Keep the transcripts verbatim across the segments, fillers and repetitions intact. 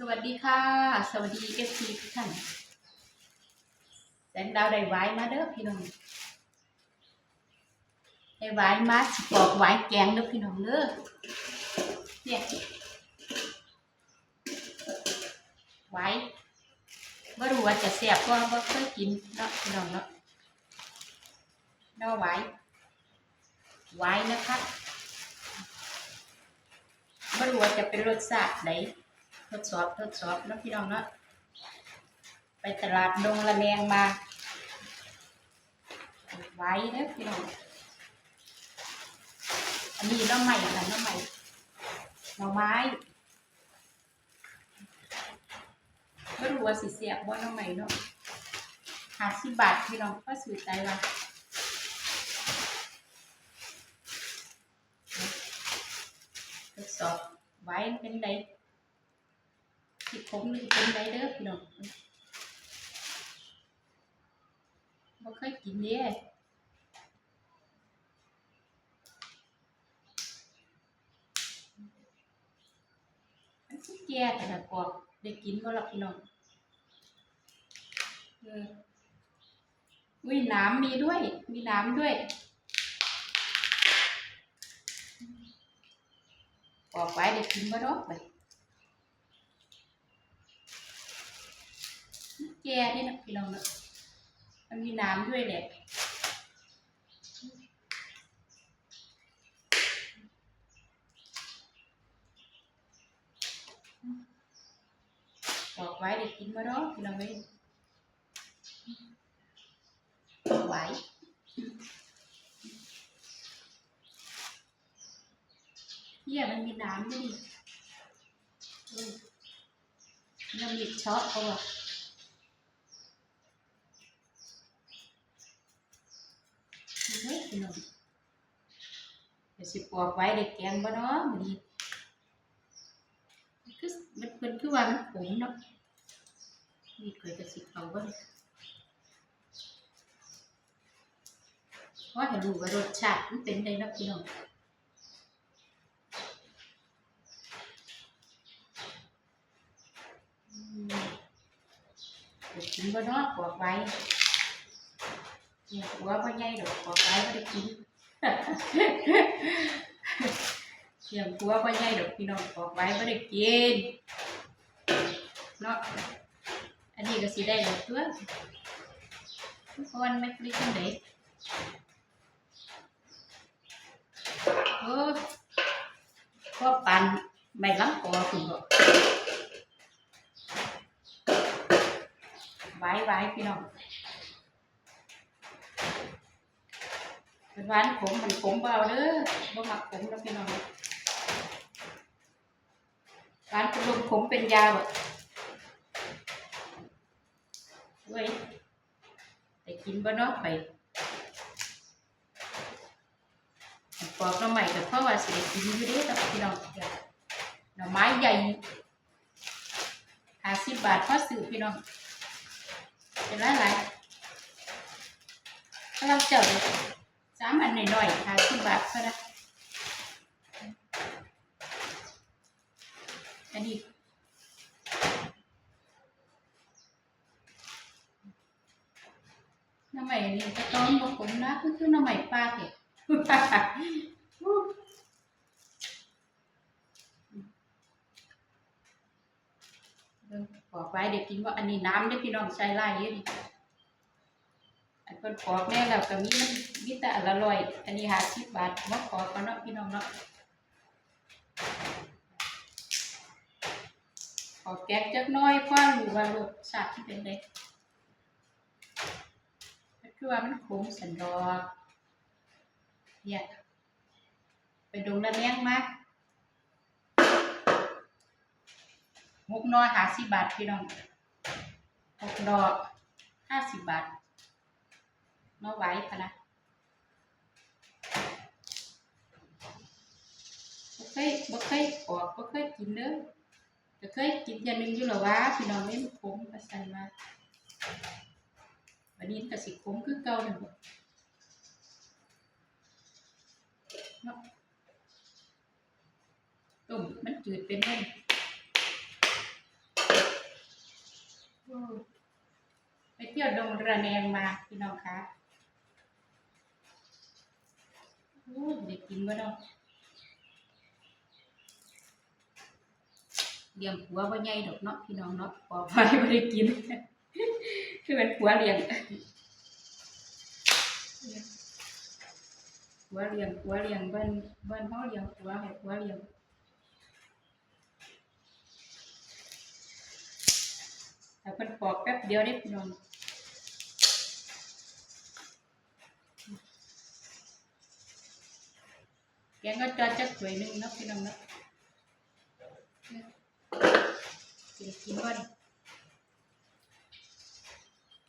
สวัสดีค่ะ สวัสดี เอฟซี ทุกท่าน แสงดาวได้หวายมาเด้อพี่น้อง ได้หวายมาสิปอกหวายแกงเด้อพี่น้องเด้อ เนี่ย หวาย บ่รู้ว่าจะแซ่บบ่ บ่เคยกินเนาะพี่น้องเนาะ หน่อหวาย หวายนะคะ บ่รู้ว่าจะเป็นรสชาติใด ทดสอบ ทดสอบเนาะพี่น้องเนาะ ไปตลาดดงละแนงมา หวายเด้อพี่น้อง อันนี้หน่อไม้ค่ะ หน่อไม้ หน่อไม้ บ่รู้ว่าสิแซ่บบ่หน่อไม้เนาะ ห้าสิบบาทพี่น้อง พอซื้อใจว่า ทดสอบหวายเป็นได สิขมหรือเป็นไดเด้อพี่น้อง บ่เคยกินเด้ มันสิแก่ขนาดปอก ได้กินบ่ล่ะพี่น้อง เออ อุ้ย หนามมีด้วย มีหนามด้วย ปอกหวายได้กินบ่เนาะบัดนี้ มันแก่เด้นะพี่น้องเนาะ มันมีหนามด้วยแหละ ปอกหวายได้กินบ่เนาะพี่น้องเอ้ย หวาย เนี่ยมันมีหนามด้วยนี่ เออ เนี่ยมีเชาะเขาบอก เฮ้ยพี่น้อง เดี๋ยวสิปอกหวายได้แกงบ่เนาะมื้อนี้ คือ มัน เพิ่นคือว่ามันขมเนาะ มีดข่อยก็สิเข้าบ่ เพราะให้รู้ว่ารสชาติมันเป็นไดเนาะพี่น้อง อืม ได้กินบ่เนาะ ปอกหวาย เลี้ยงผัวบ่ใหญ่ดอก ปอกหวายบ่ได้กิน เลี้ยงผัวบ่ใหญ่ดอกพี่น้อง ปอกหวายบ่ได้กิน เนาะ อันนี้ก็สิได้แล้วตั๊ว อ่อนแม่นหรือจั่งใด โอ้ พอปานใบลำกอพุ้นบ่ หวายๆ พี่น้อง เพิ่นว่ามันขม มันขมบ่เอาเด้อ บ่มักขมดอกพี่น้อง หวานเป็นลมขมเป็นยาบ่ เว้ย ได้กินบ่เนาะไป ปอกหน่อไม้ก็เพราะว่าสิได้กินอยู่เด้อพี่น้อง หน่อไม้ใหญ่ ห้าสิบบาทพอซื้อพี่น้อง เป็นหลายๆ กำลังเจ้าเลย สามอันน้อยๆ ห้าสิบบาทเท่านั้น อันนี้ หน่อไม้อันนี้ก็ต้มบ่ขมนะ คือ คือหน่อไม้ป่าแท้ เบิ่งปอกไว้เดี๋ยวกินว่าอันนี้น้ำเด้อพี่น้อง ใส่หลายอยู่นี่ อันเพิ่นปอกแน่แล้วก็มีมัน มีแต่อันละร้อย อันนี้ห้าสิบบาท มาปอกกันเนาะพี่น้องเนาะ ปอกแกงจักหน่อย พอรู้ว่ารสชาติสิเป็นได มันคือว่ามันขมสันดอก เนี่ย ไปดงละแนงมา หกหน่อห้าสิบบาทพี่น้อง หกหน่อห้าสิบบาท หน่อหวายพะนะ บ่เคย บ่เคยปอก บ่เคยกินเด้อ ก็เคยกินเทื่อหนึ่งอยู่หรอวะ พี่น้องเอ้ย มันขมว่าซั่นว่า บัดนี้มันก็สิขมคือเก่านั่นบ่ เนาะ ต้มมันจืดเป็นได๋ ที่ยวดงระแนงมาพี่น้องคะ โอ้ย ได้กินบ่เนาะ เลี้ยงผัวบ่ใหญ่ดอกเนาะพี่น้องเนาะ ปอบไปบ่ได้กิน คือเป็นผัวเลี้ยง ผัวเลี้ยง ผัวเลี้ยง บ้าน บ้านเฮาเลี้ยงผัว ให้ผัวเลี้ยง แต่เพิ่นปอกแป๊บเดียวเด้พี่น้อง แกงก็จอดจักถ้วยหนึ่งเนาะพี่น้องเนาะ กิน กินก่อน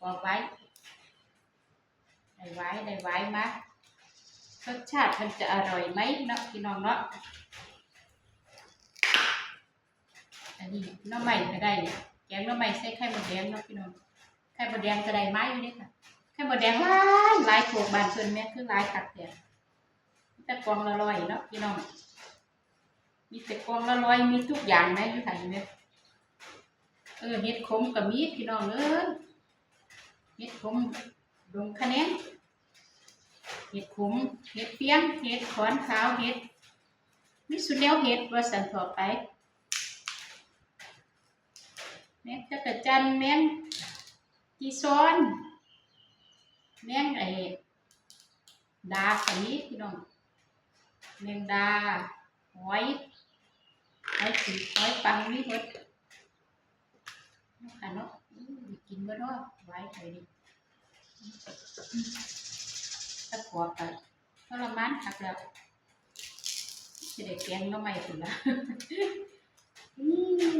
ปอกไว้ ได้ไว้ ได้ไว้มา รสชาติมันจะอร่อยไหมเนาะพี่น้องเนาะ อันนี้หน่อไม้ก็ได้ แกงหน่อไม้ใส่ไข่มดแดงเนาะพี่น้อง ไข่มดแดงก็ได้มาอยู่เด้อค่ะ ไข่มดแดงหลายหลาย พวกบ้านเพิ่นแม่คือหลายคักแท้ มีแต่กล่องละร้อยเนาะพี่น้อง มีแต่กล่องละร้อย มีทุกอย่างนะอยู่หั่นแม่ เออ เห็ดขมก็มีพี่น้องเอ้ย เห็ดขมดงคะแนน เห็ดขม เห็ดเฟี้ยง เห็ดขอนขาว เห็ด มีซุแนวเห็ดว่าซั่นเถาะไป แมงจักจั่น แมงจี่ซอน แมงไอ้ดาก็มีพี่น้อง แมงดา หอย หอยสีบ หอยปัง มีหมดเนาะค่ะเนาะ อืม กินบ่เนาะ หวายไปนี่ ตะปวกก็ทรมานคักแล้ว สิได้แกงหน่อไม้พุ้นล่ะ อืม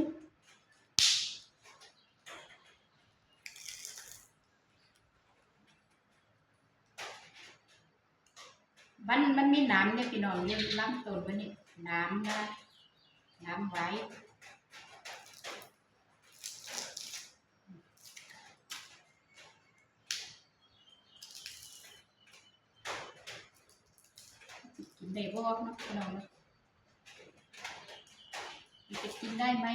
มัน มันมีหนามเนี่ยพี่น้อง อยู่ลำต้นมันนี่ หนามนะ หนามไว้ กินได้บ่เนาะพี่น้องเนาะ มันจะกินได้ไหม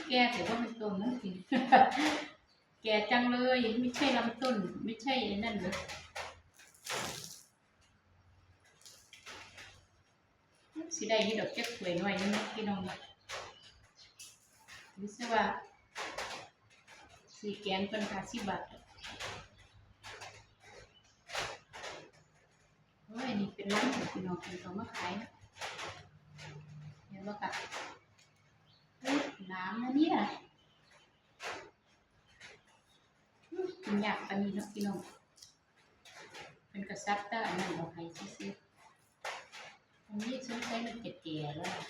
แก่แต่ว่ามันต้นนั่นสิ แก่จังเลย ไม่ใช่ลำต้น ไม่ใช่ไอ้นั่นเลย สิได้อยู่ดอกจักถ้วยหน่อยนึงพี่น้อง รู้สึกว่า สีแกงเป็นห้าสิบบาท โอ้ย นี่เป็นร้านของพี่น้อง เป็นของมาขายนะ เห็นบ่คะ เฮ้ย น้ำนะเนี่ย อื้อ กินยากปานนี้เนาะพี่น้อง เป็นกระซับแต่อันนั้นเอาให้ซื่อๆ อันนี้สงสัยมันจะแก่แล้วล่ะ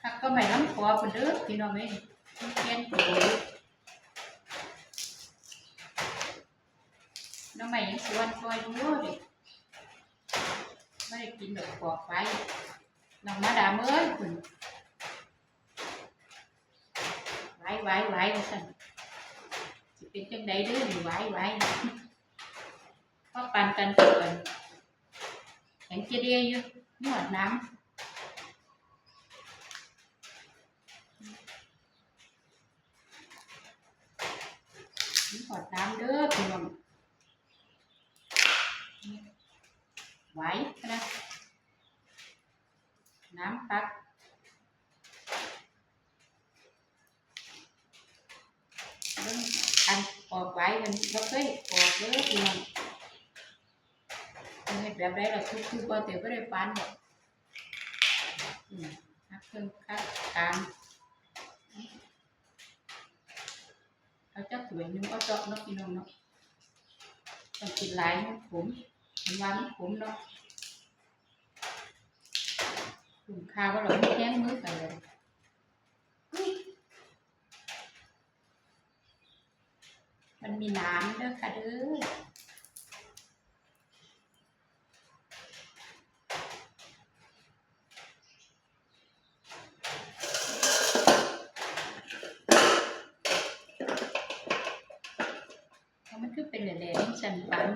คักก็ไม่ล้ำคอพุ่นเด้อพี่น้องเอ้ย มันแก่นโตอยู่ หน่อไม้ยังสวนคอยอยู่เด้ ไม่ได้กินดอกปอกไว้ น้องมาดามเอ้ยคุณ ไหวไหวไหวว่าซั่น สิเป็นจังใดเด้อนี่ ไหวไหว พอปานกันเกิน แข็งเจเดอยู่ มีหอดน้ำ มีหอดน้ำเด้อพี่น้อง ไหวนะ น้ำตัก เบิ่งอันปอกไว้มันบ่เคยปอกเด้อพี่น้อง เฮ็ดแบบใดล่ะ ทุกๆ บ่เต็มบ่ได้ปานดอก อืม หักเครื่องคัดกลาง เอาจักถ้วยหนึ่งก็เจาะเนาะพี่น้องเนาะ ต้องกินหลายมันขม มันว่ามันขมเนาะ ขมคาบ่ล่ะ มันแห้งมือกันเลย มันมีน้ำเด้อค่ะเด้อ ฉันฝัน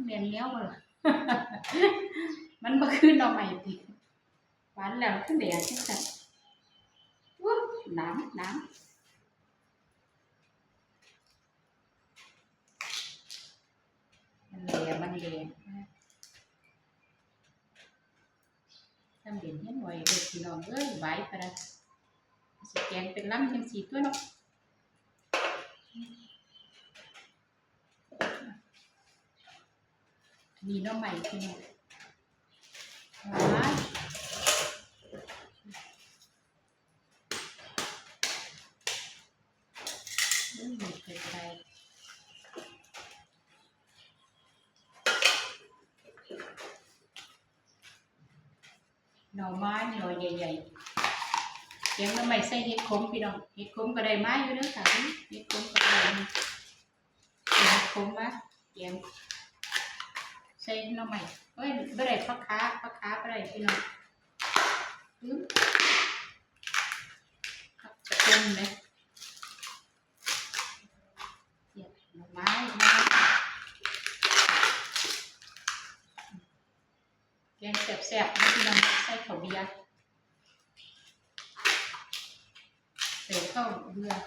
แม่นแนวบ่ล่ะ มันบ่คือหน่อไม้ติ ฝันแล้วคือแดดจังซั่น อู้ หนาว หนาว มันแหลม มันแหลม ทำเด่นเฮ็ดหน่อยเด้อพี่น้องเอ้ย ไหวปะนะ สิแกงเป็นลำจังซี่ตั๊วเนาะ นี่หน่อไม้พี่น้อง หน่อไม้ อืม เป็นไร หน่อไม้หน่อใหญ่ๆ แกงหน่อไม้ใส่เห็ดขมพี่น้อง เห็ดขมก็ได้มาอยู่เด้อค่ะ เห็ดขมก็ได้มา เอาเห็ดขมมาแกงใส่หน่อไม้ เอ้ย บ่ได้ผักขา ผักขาบ่ได้พี่น้อง อืม ผักกระเทียมเลย เนี่ย หน่อไม้นะ แกงแซ่บๆ นะพี่น้อง ใส่ข้าวเบียร์ ใส่ข้าวเบียร์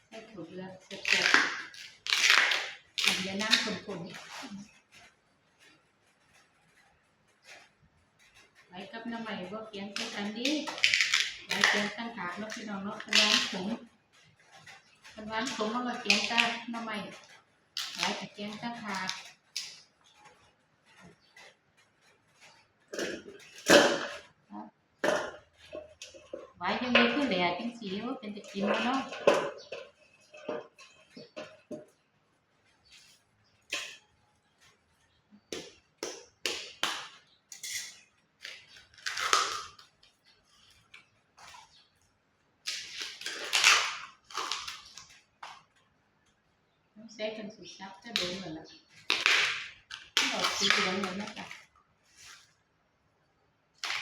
ใส่ข้าวเบียร์แซ่บๆ ข้าวเบียร์น้ำข้นๆ ไหวกับหน่อไม้บ่แกงใส่กันเด้ ไหวแกงต่างหากเนาะพี่น้องเนาะ คันหวานขม คันหวานขมมันก็แกงแต่หน่อไม้ ไหวกับแกงต่างหาก ไหวจังเลยคือแหล่จังซี่ โอ้ เป็นตากินบ่เนาะ ใส่กันสุดสับจะโดนแล้วล่ะ มันออกสีเหลืองแล้วนะคะ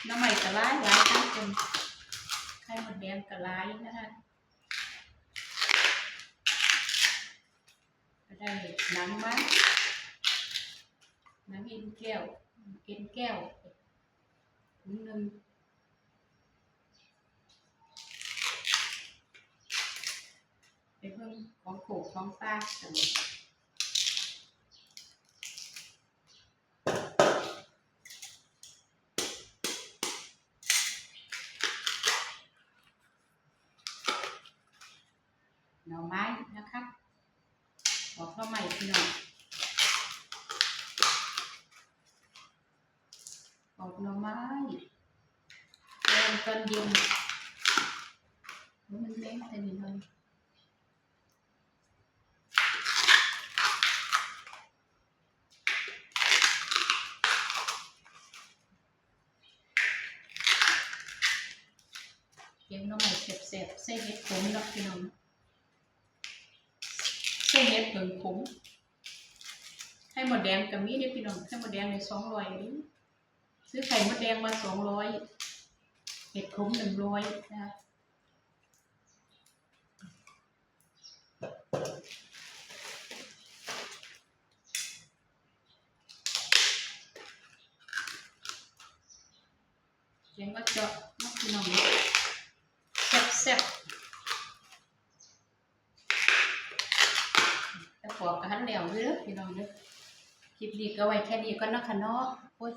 หน่อไม้ก็หลายหลายทั้งคน ไข่มดแดงก็หลายนะคะ ก็ได้หนังมา หนังเอ็นแก้ว เอ็นแก้ว ถุงหนึ่ง ไปเบิ่งของโขกของปลากัน หน่อไม้นะคะ ปอกหน่อไม้พี่น้อง ปอกหน่อไม้ แกงตอนเย็น มันแรงแต่นิดหน่อย แกงหน่อไม้แซ่บๆ ใส่เห็ดขมเนาะพี่น้อง ใส่เห็ดเผิงขม ไข่มดแดงก็มีเด้อพี่น้อง ไข่มดแดงนี่สองร้อยเด้อ ซื้อไข่มดแดงมาสองร้อย เห็ดขมหนึ่งร้อยนะคะ แกงก็เจาะเนาะพี่น้องเนาะ แซ่บๆ แต่ปอกก็หันแล้วเด้อพี่น้องเด้อ คลิปนี้ก็ไว้แค่นี้ก่อนเนาะค่ะเนาะ โอ๊ย